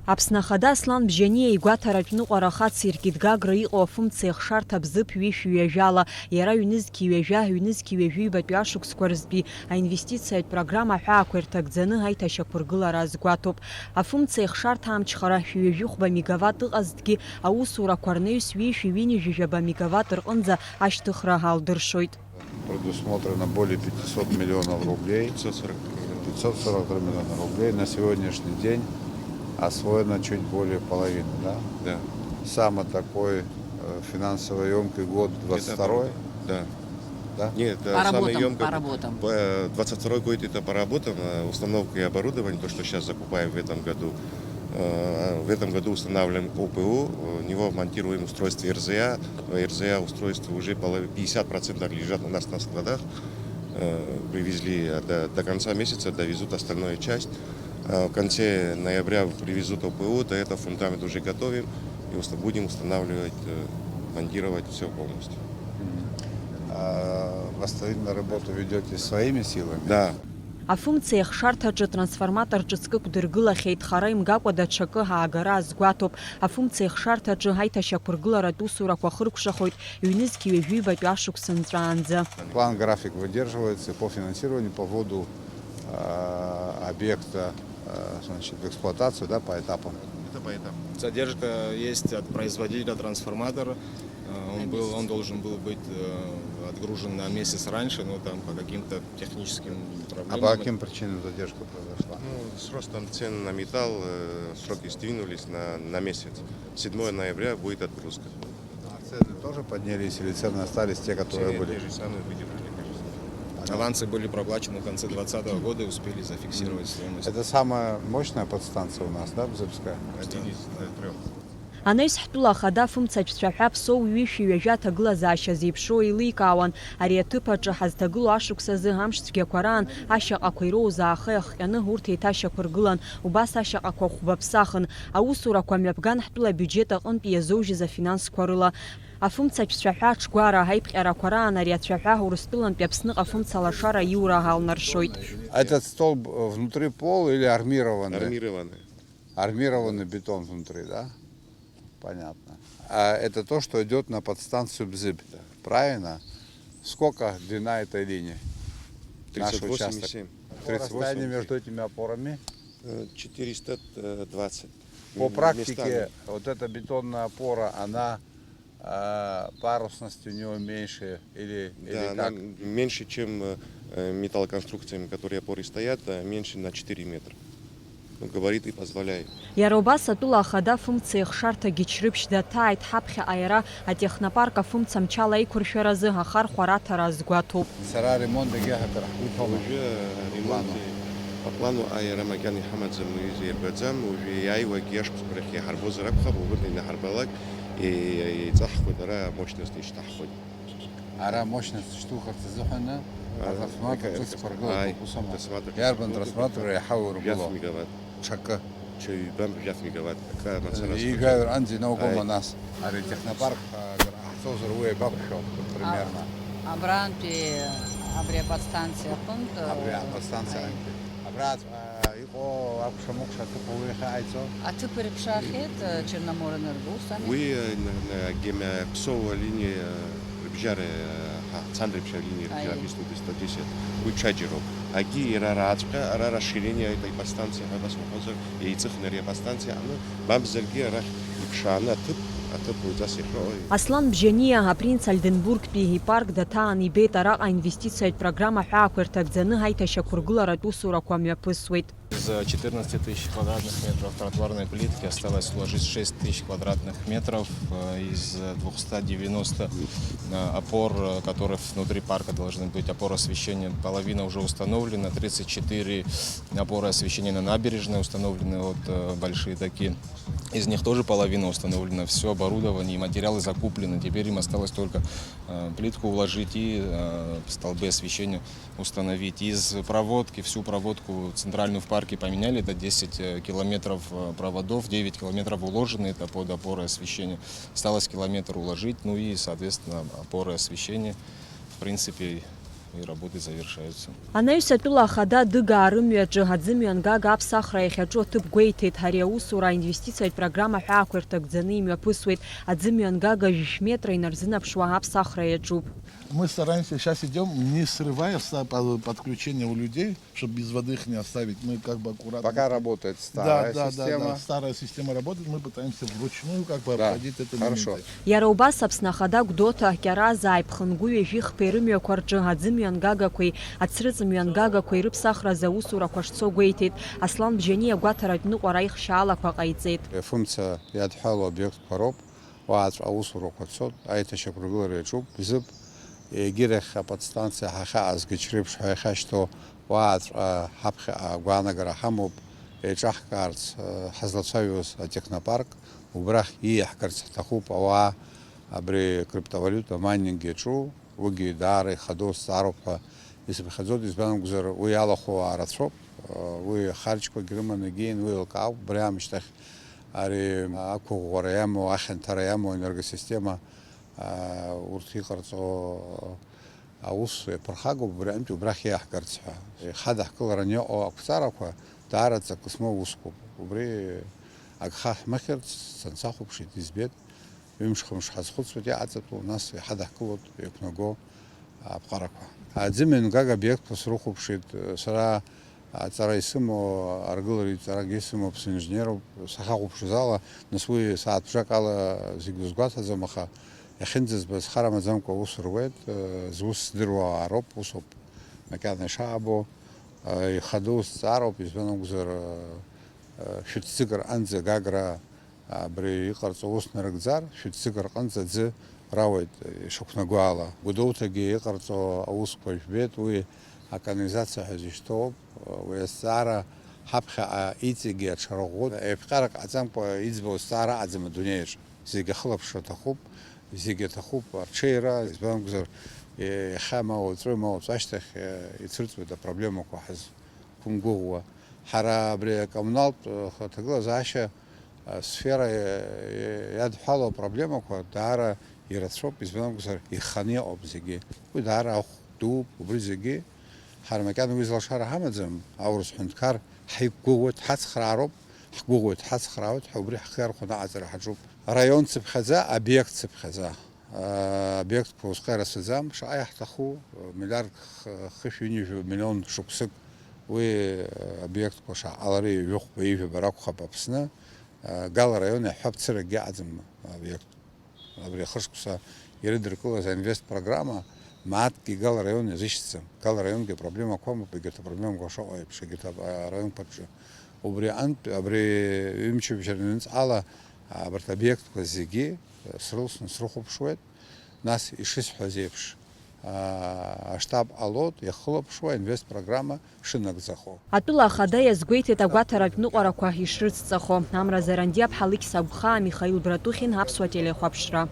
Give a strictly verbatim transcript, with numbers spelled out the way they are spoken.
Аԥсны Ахада Аслан Бжьаниа игәаҭаратә ныҟәара ахациркит Гагра иҟоу афымца еихшарҭа Бзыԥ ҩышәи ҩажәала, иара ҩнызқьи ҩажәа, ҩнызқьи ҩажәи ҩбатәи ашықәсқәа рзтәи аинвестициатә программа аҳәаақәа ирҭагӡаны аиҭашьақәыргылара азгәаҭоуп. Афымца еихшарҭа амчхара шәи ҩажәи хәба мегаватт ыҟазҭгьы, аусурақәа рнаҩс ҩышәи ҩынҩажәи жәаба мегаватт рҟынӡа ашьҭыхра алдыршоит. Предусмотрено более пятисот миллионов рублей. Пятьсот сорок три миллиона. Пятьсот сорок три миллиона рублей. На сегодняшний день освоено чуть более половины, да? Да. Самый такой, э, финансово ёмкий год двадцать второй. Это оборудование. Да. Да? Нет, да, самый ёмкий. По работам, по работам. Э, двадцать второй год это по работам, э, установка и оборудование, то, что сейчас закупаем в этом году. Э, в этом году устанавливаем ОПУ, э, в него монтируем устройство РЗА. РЗА устройства уже полов-, пятьдесят процентов лежат у нас на складах. Э, привезли, а до, до конца месяца довезут остальную часть. Э, в конце ноября привезут ОПУ, до этого фундамент уже готовим и уста-, будем устанавливать, э, монтировать всё полностью. Мгм. А восстановительную работу ведёте своими силами? Да. Афымца еихшарҭаҿы трансформатор ҿыцкы ықәдыргылахьеит, хара имгакәа даҽакы аагара азгәаҭоуп. Афымца еихшарҭаҿы аиҭашьақәыргыларатә усурақәа хыркәшахоит ҩнызқьи ҩажәи ҩбатәи ашықәс нҵәаанӡа. План, график выдерживается по финансированию, по вводу, а, объекта, а, значит, в эксплуатацию, да, по этапам. Это по этапам. Задержка есть от производителя трансформатора. Э, он был, он должен был быть, э, отгружен на месяц раньше, но там по каким-то техническим проблемам. А по каким причинам задержка произошла? Ну, с ростом цен на металл, э, сроки сдвинулись на, на месяц. Седьмого ноября будет отгрузка. А цены тоже поднялись или цены остались те, которые были? Цены те же самые, выдержали те же самые. Авансы были проплачены в конце двадцатого года и успели зафиксировать стоимость. Это самая мощная подстанция у нас, да, Бзыбская? Один из, э, трёх. Анаҩс ҳтәыла ахада афымцаҿцәа ҳәа Ԥсоу ҩышәи ҩажәа аҭагылазаашьа зеиԥшроу еиликаауан. Ари аҭыԥ аҿы ҳазҭагылоу ашықәс азы амш цәгьақәа раан ашьаҟақәа ироуз аахы иахҟьаны урҭ еиҭашьақәыргылан, убас ашьаҟақәа хәба ԥсахын. Аусурақәа мҩаԥган ҳтәыла абиуџьет аҟынтә иазоужьыз афинансқәа рыла. Афымцаҿцәа ҳәа аҽгәара аиԥҟьарақәа раан ари ацәаҳәа Урыстәылантәи Аԥсныҟа афымца лашара аиура аалнаршоит. Этот столб, э, внутри пол или армированный? Армированный. Армированный бетон внутри, да? Понятно. А это то, что идёт на подстанцию Бзыб, да, правильно? Сколько длина этой линии? Наш участок. Тридцать восемь и семь. Расстояние между этими опорами? Э, четыреста двадцать. По практике вот эта бетонная опора, она, а, парусность у неё меньше или, или как? Да, она меньше, чем, э, металлоконструкциями, которые опоры стоят, а, меньше на четыре метра. Ну, габариты позволяют. Иара убас атәыла ахада афымца еихшарҭагьы Чрыԥшь даҭааит, ҳаԥхьаҟа иара атехнопарк афымца мчала аиқәыршәаразы ахархәара аҭара азгәаҭоуп. Сара аремонт егьаҳәа акыр ҳгәыҭоума? Уажәы аремонт по плану, а, иара макьана иҳамаӡам, уаҩы ирбаӡам, уажәы иааиуагьы ашықәсқәа рахь иаҳарбозар акәхап, убырҭ инаҳарбалак, е-, еиҵаҳхуеит, ара амощность ишьҭаҳхуеит. Ара амощность шьҭухырц азыҳәаны, а, атрансформатор ҿыцқәа ргылатәуп, ус ама? Иарбан трансформатор еиҳау иргыло? Жәаф мегаватт. Ҽакы. Ҽа ҩба жәаф мегаватт. Акы мацара. Ижәаҩа рҟынӡа иноугома нас? Ари атехнопарк, а, ҳцозар уи еибақәшәо, примерно? А, абрантәи, абри аподстанциа аҟынтә, абри, а, аподстанциа аҟынтәи. Абра, а, иҟоу акәша-мыкәша аҭыԥ ауаҩы иахьааиҵо? Аҭыԥ ирыԥшаахьеит, э, Черноморенерго, ус ами? Уи, э, н-, н-, гем-, э, Ԥсоу алиниа, э, рыбжьара, э, ҳа-, ҳцандреиԥш алиниа рыбжьара, аиеи, писту триста десять. Уи ҽаџьароуп. Агьи иара арааҵәҟьа, ара расширение этой подстанции ҳәа басымҳәозар, еиҵыхны ари аподстанциа аҟны, мамзаргьы арахь иԥшааны аҭыԥ, аҭыԥ уаҩҵас иахьыҟоу. Аслан Бжьаниа апринц Ольденбургтәи ипарк даҭаан ибеит араҟа аинвестициатә программа аҳәаақәа ирҭагӡаны аиҭашьақәыргыларатә усурақәа мҩаԥысуеит. Из четырнадцати тысяч квадратных метров тротуарной плитки осталось уложить шесть тысяч квадратных метров. Э, из двухсот девяноста, э, опор, э, которые внутри парка должны быть, опор освещения, половина уже установлена, тридцать четыре опоры освещения на набережной установлены, вот, э, большие такие. Из них тоже половина установлена, всё оборудование и материалы закуплены. Теперь им осталось только, э, плитку уложить и, э, столбы освещения установить. Из проводки, всю проводку центральную в парке поменяли, это десять, э, километров, э, проводов, девять километров уложены, это под опоры освещения. Осталось километр уложить, ну и, соответственно, опоры освещения, в принципе, И работы завершаются. Анаҩс атәыла ахада Дыгаа рымҩаҿы аӡымҩангага аԥсахра иахьаҿу аҭыԥ гәеиҭеит. Ари аусура аинвестициатә программа ҳәаақәа ирҭагӡаны имҩаԥысуеит. Аӡымҩангага жәшә метра инарзынаԥшуа аԥсахра иаҿуп. Мы стараемся, сейчас идем, не срывая ста- по- подключение у людей, чтобы без воды их не оставить. Мы как бы аккуратно. Пока работает Да, старая да, да, система. да. Старая система работает, мы пытаемся вручную как бы Да, обходить это хорошо. моменты. Иара убас Аԥсны ахада Гәдоуҭа, Кьаразаа, Ԥхынгәы ҩажәи хԥеи рымҩақәа рҿы аӡымҩангагақәеи ацрыҵмҩангагақәеи рыԥсахразы аусурақәа шцо гәеиҭеит. Аслан Бжьаниа агәаҭаратә ныҟәара аихшьаалақәа ҟаиҵеит. Фымца иадҳәалоу обиектқәа роуп, уааҵәҟьа аусурақәа цоит, аиҭашьақәыргылара иаҿуп, Бзыԥ, егьирахь аподстанциа ҳахьааз Гыч реиԥш ҳәа иахьашьҭоу, уааҵәҟьа ҳаԥхьаҟа агәаанагара ҳамоуп, еиҿаҳкаарц, э, ҳазлацәажәоз атехнопарк, убрахь ииаҳгарц ҳҭахуп ауаа абри криптовалиута майнинг иаҿу, уигьы даара ихадоу зҵаароуп ҳәа исыԥхьаӡоит, избан акәзар, уи иалахәу ауаа рацәоуп, э, уи ахарџьқәагь рыманы игеин, уи еилкаауп, убри аамышьҭахь ари ақәыӷәӷәара иамоу, ахьанҭара иамоу аенергосистема, э, урҭ иҟарҵо аус иаԥырхагоуп, убри аҟынтә убрахь иаҳгарц ҳәа. Ихадаҳкылараны иҟоу ақәҵарақәа даара ҵакы змоу усқәоуп. Убри агха ҳмыхьырц, сансахәаԥшит, избеит, ҩымш-хымш ҳазхәыцуеит иҟаҵатәу, нас иҳадаҳкылоит иақәнаго аԥҟарақәа. Аӡымҩангага обиектқәа срыхәаԥшит, сара аҵара исымоу, аргыларатә ҵарагьы исымоу Аԥсны инженеруп, сахьахәаԥшуаз ала, нас уи сааҭ бжак ала зегь узгәаҭаӡом, аха иахьынӡазбаз хар амаӡамкәа аус руеит, зус здыруа ауаа роуп, усоуп макьана ишаабо, ихадоу зҵаароуп, избан акәзар, шәыццык рҟынӡа Гагра абри иҟарҵо аус нарыгӡар, шәыццык рҟынӡа аӡы рауеит ишақәнаго ала. Гәдоуҭагьы иҟарҵо аусқәа жәбеит, уи аканализациа ҳәа зышьҭоуп, уи азҵаара ҳаԥхьаҟа иҵегьы аҽарӷәӷәоит. Еиԥҟьарак ҟаҵамкәа иӡбо азҵаара аӡам адунеиаҿ, зегь ахылаԥшра аҭахуп, зегь аҭахуп арҽеира, избан акәзар, иахьа ма уаҵәы, ма уаҵәашьҭахь ицәырҵуеит апроблемақәа ҳазқәымгәыӷуа. Ҳара абри акоммуналтә, э, аҭагылазаашьа, э, сфера, э, иадҳәалоу апроблемақәа даара ирацәоуп, избан акәзар, иханы иҟоуп зегьы. Уи даара ахә дууп, убри зегьы. Ҳара макьана уи злашара ҳамаӡам, аурыс ҳәынҭқар ҳаиқәгәыӷуеит, ҳацхраароуп, ҳгәыӷуеит, ҳацхраауеит, ҳа убри ҳхы иархәаны аҟаҵара ҳаҿуп. Раион цыԥхьаӡа, обиект цыԥхьаӡа. Обиектқәа усҟак ирацәаӡам, шаҟа иаҳҭаху, миллиард хышәи ҩынҩажәи миллион шықәсык уи обиектқәа шаҟалари ҩажәихәба ҩажәаба ракәхап Аԥсны, Гала раион иаҳҳәап, цыракгьы аӡам обиект. Абри ахышықәса ирыдыркылаз аинвест программа мааҭк Гала раион иазышьҭӡам. Гала раионгьы апроблемақәа амоуп, егьырҭ апроблемақәа шыҟоу еиԥш, егьырҭ араионқәа рҿы. Убри аҟынтә, абри ҩымчыбжьа рыҩныҵҟала абарҭ обиектқәа зегьы срылсны срыхәаԥшуеит. Нас, ишысҳәаз еиԥш, аштаб ҟалоит иахылаԥшуа аинвест программа шынагӡахо. Атәыла ахада иазгәеиҭеит агәаҭаратә ныҟәарақәа ишрыцҵахо. Амра Зарандиа-ԥҳа Лықьса Агәхаа, Михаил Братухин, Аԥсуа телехәаԥшра.